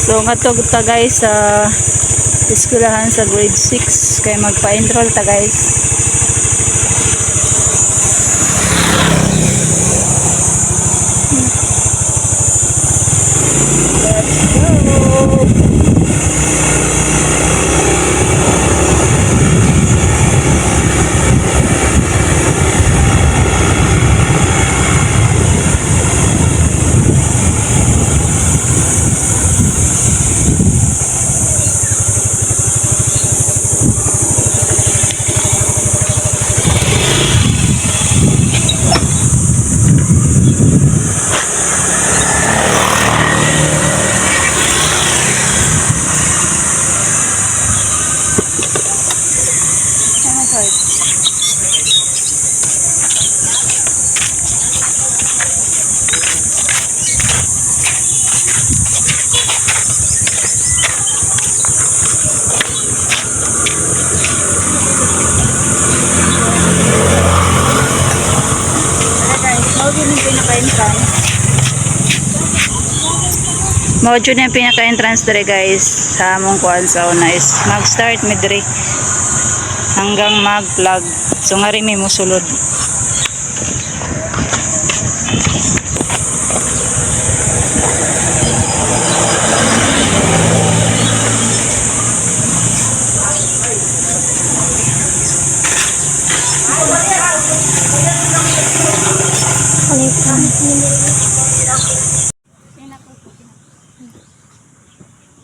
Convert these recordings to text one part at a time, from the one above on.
So ngadto ta, guys, sa eskwelahan sa grade 6 kay magpa-enroll ta, guys. Let's go. Ano, card? Tara, guys, mao gyud yung pinaka-entrance. Mao jud yung pinaka-entrance dire, guys, sa among kuan sa una is mag-start mi diri hanggang mag-plug. So ngari mi mosulod.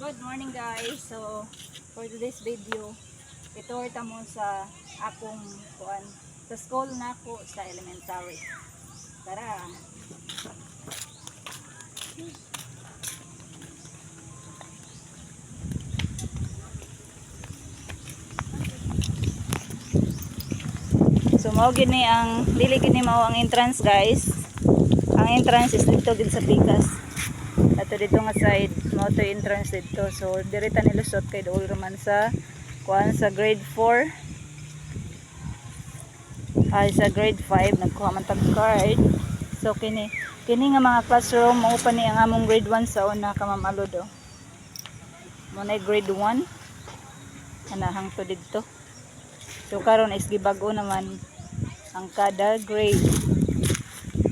Good morning, guys. So for today's video, itour ta mo sa akong kuan sa school nako sa elementary. Tara. So mao gid ni ang dili gid ni mao ang entrance, guys. Ang entrance is dito gid sa pikas. Ato dito nga side, mao to entrance dito. So diri ta nilusot kay duol raman sa kuan sa grade 4. Ay, sa grade 5 nagkuha man tag card. So kini kini nga mga classroom mao pa ni ang among grade 1 sa una, ka-Ma'am Alod oh. Mo na grade 1. Ana hangto didto. So karon is gibag-o naman ang kada grade.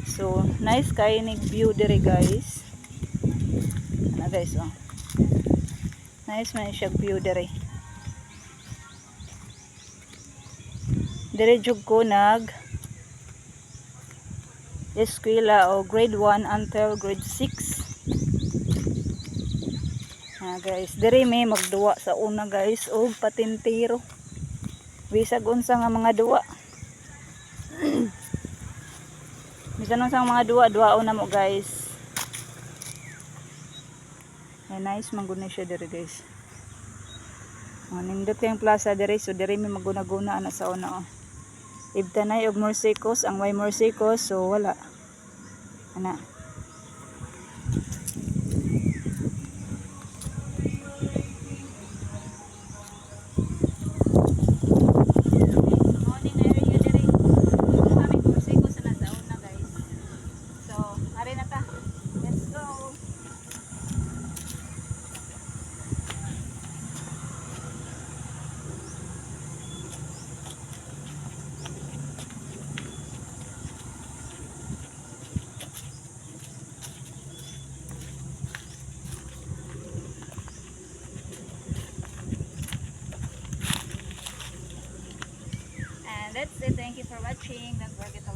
So nice kay ni view diri, guys. Ana, guys, oh. Nice man siya view diri. Diri jud ko nag eskwela o grade 1 until grade 6. Ah, guys, diri may magduwa sa una, guys, og patintero. Bisag unsa nga mga duwa. Bisan unsa nga mga duwa, duwaon na mo, guys. Ay, nice man gud ni siya diri, guys. Mga nindot kayong plaza diri, so diri may maguna-guna ana sa una oh. Ibtanay og Morsekos, ang way Morsekos, so wala. Ana. Morning area diri. Aming Morsekos na sa una, guys. So, ari na ta. Let's go. And that's it. Thank you for watching. Don't forget to